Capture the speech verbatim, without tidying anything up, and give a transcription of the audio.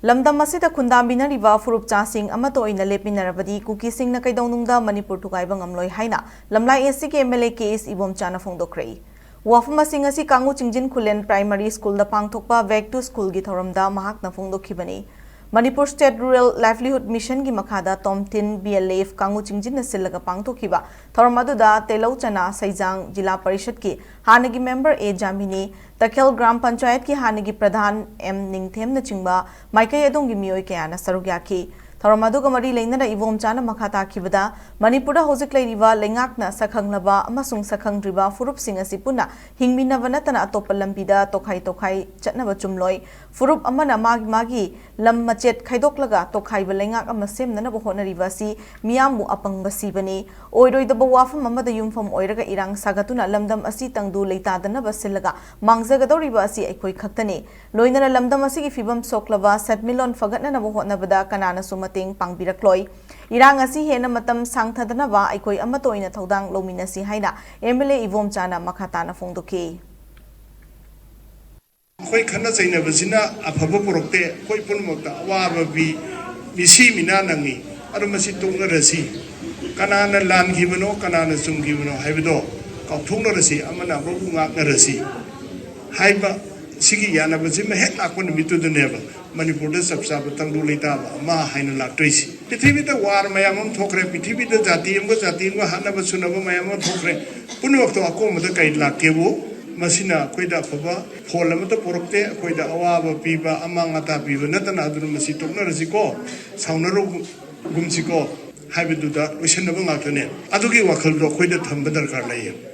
ꯂꯝꯗꯝ ꯑꯁꯤꯗ ꯈꯨꯟꯗꯥꯃꯤꯟꯅꯔꯤꯕ ꯐꯨꯔꯨꯞꯆꯥꯁꯤꯡ ꯑꯃꯠꯇ ꯑꯣꯏꯅ ꯂꯦꯞꯃꯤꯟꯅꯔꯕꯗꯤ ꯀꯨꯀꯤꯁꯤꯡꯅ ꯀꯩꯗꯧꯅꯨꯡꯗ ꯃꯅꯤꯄꯨꯔ ꯊꯨꯒꯥꯏꯕ ꯉꯝꯂꯣꯏ ꯍꯥꯏꯅ ꯂꯝꯂꯥꯏ ꯑꯦꯁ ꯁꯤꯒꯤ ꯑꯦꯝ ꯑꯦꯜ ꯑꯦ ꯀꯦ ꯑꯦꯁ ꯏꯕꯣꯝꯆꯥꯅ ꯐꯣꯡꯗꯣꯛꯈ꯭ꯔꯦ꯫ ꯋꯥꯐꯝ ꯑꯁꯤꯡ ꯑꯁꯤ ꯀꯥꯡꯉꯨ ꯆꯤꯡꯖꯤꯟ ꯈꯨꯂꯦꯟ ꯄ꯭ꯔꯥꯏꯃꯥꯔꯤ ꯁ꯭ꯀꯨꯜꯗ ꯄꯥꯡꯊꯣꯛꯄ ꯕꯦꯛ ꯇꯨ ꯁ꯭ꯀꯨꯜꯒꯤ ꯊꯧꯔꯝꯗ ꯃꯍꯥꯛꯅ ꯐꯣꯡꯗꯣꯛꯈꯤꯕꯅꯤ꯫ ꯃꯅꯤꯄꯨꯔ ꯁ꯭ꯇꯦꯠ ꯔꯨꯔꯦꯜ ꯂꯥꯏꯚꯂꯤꯍꯨꯗ ꯃꯤꯁꯟꯒꯤ ꯃꯈꯥꯗ ꯇꯣꯝꯊꯤꯟ ꯕꯤ ꯑꯦꯜ ꯑꯦꯐ ꯀꯥꯡꯉꯨ ꯆꯤꯡꯖꯤꯟꯅ ꯁꯤꯜꯂꯒ ꯄꯥꯡꯊꯣꯛꯈꯤꯕ ꯊꯧꯔꯝ ꯑꯗꯨꯗ ꯇꯦꯂꯧ ꯆꯅꯥ ꯁꯩꯖꯥꯡ ꯖꯤꯂꯥ ꯄꯔꯤꯁꯠꯀꯤ ꯍꯥꯟꯅꯒꯤ ꯃꯦꯝꯕꯔ ꯑꯦ ꯖꯥꯃꯤꯅꯤ, ꯇꯈꯦꯜ ꯒ꯭ꯔꯥꯝ ꯄꯟꯆꯥꯌꯠꯀꯤ ꯍꯥꯟꯅꯒꯤ ꯄ꯭ꯔꯙꯥꯟ ꯑꯦꯝ ꯅꯤꯡꯊꯦꯝꯅꯆꯤꯡꯕ ꯃꯥꯏꯀꯩ ꯑꯗꯣꯝꯒꯤ ꯃꯤꯑꯣꯏ ꯀꯌꯥꯅ ꯁꯔꯨꯛ ꯌꯥꯈꯤ꯫ ꯊꯧꯔꯝ ꯑꯗꯨꯒ ꯃꯔꯤ ꯂꯩꯅꯅ ꯏꯕꯣꯝꯆꯥꯅ ꯃꯈꯥ ꯇꯥꯈꯤꯕꯗ, ꯃꯅꯤꯄꯨꯔꯗ ꯍꯧꯖꯤꯛ ꯂꯩꯔꯤꯕ ꯂꯩꯉꯥꯛꯅ ꯁꯛꯈꯪꯂꯕ ꯑꯃꯁꯨꯡ ꯁꯛꯈꯪꯗ꯭ꯔꯤꯕ ꯐꯨꯔꯨꯞꯁꯤꯡ ꯑꯁꯤ ꯄꯨꯟꯅ ꯍꯤꯡꯃꯤꯟꯅꯕ ꯅꯠꯇꯅ ꯑꯇꯣꯞꯄ ꯂꯝꯕꯤꯗ ꯇꯣꯈꯥꯏ ꯇꯣꯈꯥꯏ ꯆꯠꯅꯕ ꯆꯨꯝꯂꯣꯏ꯫ ꯐꯨꯔꯨꯞ ꯑꯃꯅ ꯃꯥꯒꯤ ꯃꯥꯒꯤ ꯂꯝ ꯃꯆꯦꯠ ꯈꯥꯏꯗꯣꯛꯂꯒ ꯇꯣꯈꯥꯏꯕ ꯂꯩꯉꯥꯛ ꯑꯃ ꯁꯦꯝꯅꯅꯕ ꯍꯣꯠꯅꯔꯤꯕ ꯑꯁꯤ ꯃꯤꯌꯥꯝꯕꯨ ꯑꯄꯪꯕ ꯁꯤꯕꯅꯤ꯫ ꯑꯣꯏꯔꯣꯏꯗꯕ ꯋꯥꯐꯝ ꯑꯃꯗ ꯌꯨꯝꯐꯝ ꯑꯣꯏꯔꯒ ꯏꯔꯥꯡ ꯁꯥꯒꯠꯇꯨꯅ ꯂꯝꯗꯝ ꯑꯁꯤ ꯇꯪꯗꯨ ꯂꯩꯇꯥꯗꯅꯕ ꯁꯤꯜꯂꯒ ꯃꯥꯡꯖꯒꯗꯧꯔꯤꯕ ꯑꯁꯤ ꯑꯩꯈꯣꯏ ꯈꯛꯇꯅꯤ꯫ ꯂꯣꯏꯅꯅ ꯂꯝꯗꯝ ꯑꯁꯤꯒꯤ ꯐꯤꯕꯝ ꯁꯣꯛꯂꯕ ꯁꯦꯟꯃꯤꯠꯂꯣꯟ ꯐꯒꯠꯅꯅꯕ ꯍꯣꯠꯅꯕꯗ ꯀꯅꯥꯅꯁꯨ ꯃꯇꯦꯡ ꯄꯥꯡꯕꯤꯔꯛꯂꯣꯏ꯫ ꯏꯔꯥꯡ ꯑꯁꯤ ꯍꯦꯟꯅ ꯃꯇꯝ ꯁꯥꯡꯊꯗꯅꯕ ꯑꯩꯈꯣꯏ ꯑꯃꯠꯇ ꯑꯣꯏꯅ ꯊꯧꯗꯥꯡ ꯂꯧꯃꯤꯟꯅꯁꯤ ꯍꯥꯏꯅ ꯑꯦꯝ ꯑꯦꯜ ꯑꯦ ꯏꯕꯣꯝꯆꯥꯅ ꯃꯈꯥ ꯇꯥꯅ ꯐꯣꯡꯗꯣꯛꯈꯤ꯫ ꯑꯩꯈꯣꯏ ꯈꯠꯅ ꯆꯩꯅꯕꯁꯤꯅ ꯑꯐꯕ ꯄꯨꯔꯛꯇꯦ, ꯑꯩꯈꯣꯏ ꯄꯨꯝꯅꯃꯛꯇ ꯑꯋꯥꯕ ꯄꯤ, ꯃꯤꯁꯤ ꯃꯤꯅꯥ ꯅꯪꯉꯤ꯫ ꯑꯗꯨ ꯃꯁꯤ ꯇꯣꯛꯅꯔꯁꯤ꯫ ꯀꯅꯥꯅ ꯂꯥꯟꯈꯤꯕꯅꯣ, ꯀꯅꯥꯅ ꯆꯨꯝꯈꯤꯕꯅꯣ ꯍꯥꯏꯕꯗꯣ ꯀꯥꯎꯊꯣꯛꯅꯔꯁꯤ, ꯑꯃꯅ ꯑꯃꯕꯨ ꯉꯥꯛꯅꯔꯁꯤ ꯍꯥꯏꯕ ꯁꯤꯒꯤ ꯌꯥꯅꯕꯁꯤꯃ ꯍꯦꯛ ꯂꯥꯛꯄ ꯅꯨꯃꯤꯠꯇꯨꯗꯅꯦꯕ ꯃꯅꯤꯄꯨꯔꯗ ꯆꯞ ꯆꯥꯕ ꯇꯪꯗꯨ ꯂꯩꯇꯥꯕ ꯑꯃ ꯍꯥꯏꯅ ꯂꯥꯛꯇꯣꯏꯁꯤ꯫ ꯄ꯭ꯔꯤꯊꯤꯕꯤꯗ ꯋꯥꯔ ꯃꯌꯥꯝ ꯑꯃ ꯊꯣꯛꯈ꯭ꯔꯦ, ꯄ꯭ꯔꯤꯊꯤꯕꯤꯗ ꯖꯥꯇꯤ ꯑꯃꯒ ꯖꯥꯇꯤ ꯑꯃꯒ ꯍꯥꯠꯅꯕ ꯁꯨꯅꯕ ꯃꯌꯥꯝ ꯑꯃ ꯊꯣꯛꯈ꯭ꯔꯦ꯫ ꯄꯨꯝꯅꯃꯛꯇꯣ ꯑꯀꯣꯟꯕꯗ ꯀꯔꯤ ꯂꯥꯛꯀꯦꯕꯨ, ꯃꯁꯤꯅ ꯑꯩꯈꯣꯏꯗ ꯑꯐꯕ ꯐꯣꯜ ꯑꯃꯠꯇ ꯄꯨꯔꯛꯇꯦ, ꯑꯩꯈꯣꯏꯗ ꯑꯋꯥꯕ ꯄꯤꯕ, ꯑꯃꯥꯡ ꯑꯇꯥ ꯄꯤꯕ ꯅꯠꯇꯅ꯫ ꯑꯗꯨꯅ ꯃꯁꯤ ꯇꯣꯛꯅꯔꯁꯤꯀꯣ, ꯁꯥꯎꯅꯔꯒꯨꯝꯁꯤꯀꯣ ꯍꯥꯏꯕꯗꯨꯗ ꯂꯣꯏꯁꯤꯟꯅꯕ ꯉꯥꯛꯇꯅꯦ꯫ ꯑꯗꯨꯒꯤ ꯋꯥꯈꯜꯗꯣ ꯑꯩꯈꯣꯏꯗ ꯊꯝꯕ ꯗꯔꯀꯥꯔ ꯂꯩꯌꯦ꯫